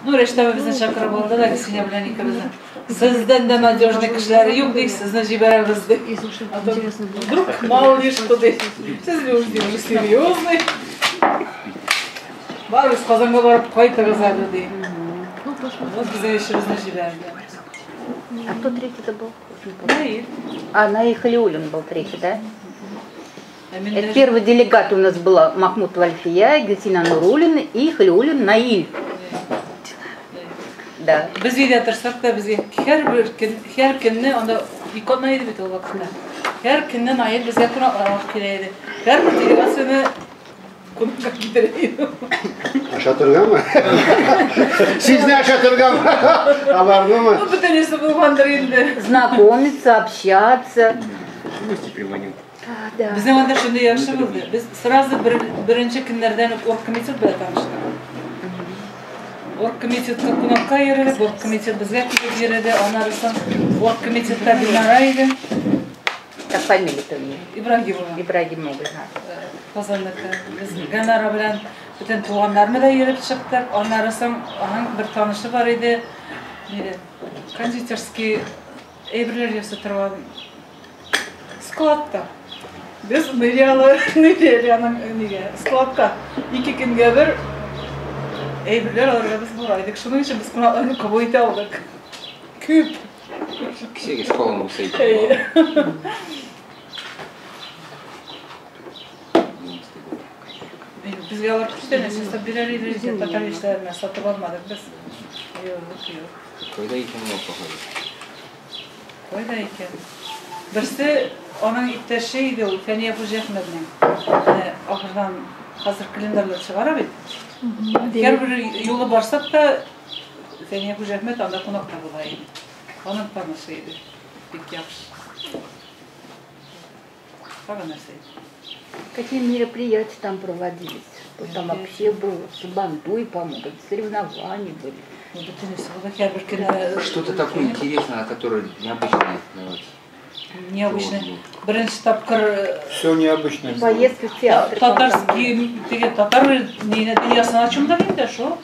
Ну, Рәшит абый безне чакырып алды да, Ксения белән икебезне. Сездән дә надежный кешеләр юк ди, сезне җибәрәбез ди. А то вдруг мало ли что ди. Сез люди уже серьезный. Барыгыз Казанга барып кайтыгыз әле ди. Вот безнең эшебезне җибәрде. А кто третий-то был? Наиль. А, Наиль Халиуллин был третий, да? Ә мин Это даже- первый делегат у нас была Махмуд Вальфия, Гюльсина Нуруллина и Халиуллин Наиль. Да. Без өйдә торсак та безгә һәрбер көн, һәр көнне анда ике атна иде бит ул вакытта. Һәр көнне Наил безгә кунаклар алып килә иде. Һәрбер делегацияне кунакка китерә иде. Ашатыргамы? Сезне ашатыргамы? Аларнымы? Ну, бөтенесе булгандыр инде. Знакомиться, общаться. Гости приманил. А, да. Безнең анда шундый яхшы булды. Без сразу бер, беренче көннәрдән үк оргкомитет белән таныштык. Оргкомитетка кунакка йөрдек, оргкомитет безгә килеп йөрде. Аннары соң оргкомитетта Динара иде, Как фамилия-то у нее? Ибрагимова. Ибрагимова. ага. Казанныкы. Без Ганара белән бөтен туганнарны да йөреп чыктык. Аннары соң аның бер танышы бар иде. Ниде? Кондитерский әйберләр ясый торган складта. Без ныряли, ныряли аның нигә, складка. Ике көнгә бер әйберләр алырга без бара идек. Шуның өчен без кунакларны кабул итә алдык. Күп. Кисәгез калын булса иде. Әйе. Безгә алар күчтәнәч ясап бирәр иде, татар яшьләренә сатып алмадык без. Юк, юк. Кайда икән ул апа? Кайда икән? Берсе аның иптәше иде ул, Фәния Хуҗиәхмәтнең. Менә ахырдан хәзер календарьлар чыгара бит. Һәрбер юлы барсак та Фәния Хуҗиәхмәт анда кунакта була иде. Аның танышы иде. Бик яхшы. Тагы нәрсә иде? Какие мероприятия там проводились? Что там вообще было? Сабантуй, по-моему, какие соревнования были. Ну, бөтенесе булды. Һәрбер көне Что-то такое интересное, которое необычное. Давайте. Необычно. Беренче тапкыр Все необычное. Поездки в театр. татарский теге татар нигә дөньясына чумдык инде шул.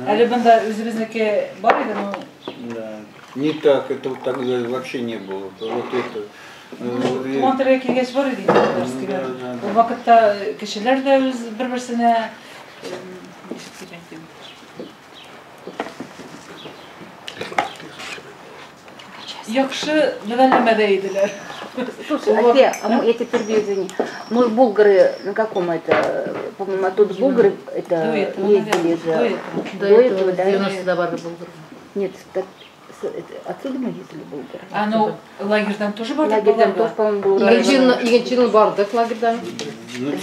Әле монда үзебезнеке бар иде, но Да. Не так, это вот тогда вообще не было. Вот это. Туган телгә килгәч бар иде инде татарскийлар. Да, да, Ул вакытта кешеләр дә үз бер-берсенә ничек дип әйтим? Яхшы мөгамәләдә иделәр. Слушай, Альфия, а я тебя перебью, извини. Мы в Булгары, на каком это, по-моему, оттуда Булгары это До этого, ездили наверное, же. до этого. До этого, да? 90-да барды Булгар. Нет, так, отсюда мы ездили в Булгары. А ну лагерьдан тоже бардык Лагерьдан балаларга. тоже, по-моему, был Икенче ел бардык лагерьдан.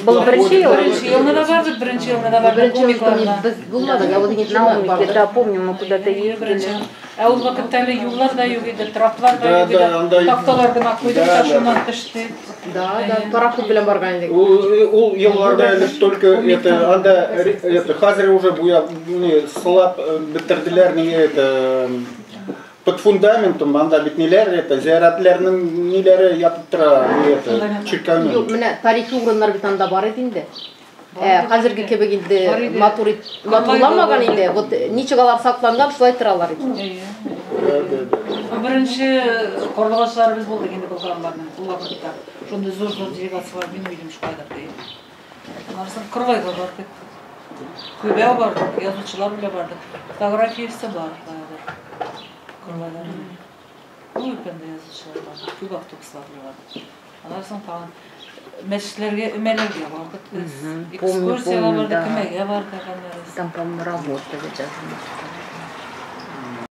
Был беренче ел? Беренче елны да бардык, беренче елны да бардык. Беренче елны Умикларга. без булмадык, а вот икенче На елны Умике, бардык. да, помню, мы куда-то Беренче ездили. ел. Ә ул вакытта әле юллар да юк иде, траплар да Да, юк иде. да, анда- Такталар гына куйдык Да, та да. шуннан төште. Да, да, пароход белән барган идек. Ул елларда әле только это, анда, это, хәзер уже буяп, не, сылап бетерделәр, не, это, под фундаментом, анда бит ниләр, это, зияратларның ниләре ятып тора, не, это, Фундамент. чиркәүнең. Юк, менә тарихи урыннар бит анда бар иде инде. Хәзерге кебек инде Бар иде. матур матурламаган инде. Вот ничек алар сакланган, шулай торалар иде. Әйе. Да, да, да. Беренче карлыгачларыбыз булды инде болгарларның ул вакытта. Шундый зур-зур делегациялар мин уйлыйм шулайдыр дип. Аннан соң Кырлайга бардык. Күбәү бардык, язучылар белән бардык. Фотографиясе бар баягы. Кырлайда. Ул өлкәндә язучылар бар. Күп автобуслар белән бардык. Аннан соң тагын мәчетләргә, өмәләргә бардык без. Мгм. Помню, Экскурсиягә помню, бардык, да. өмәгә бардык аннары. Там, по-моему, работали даже.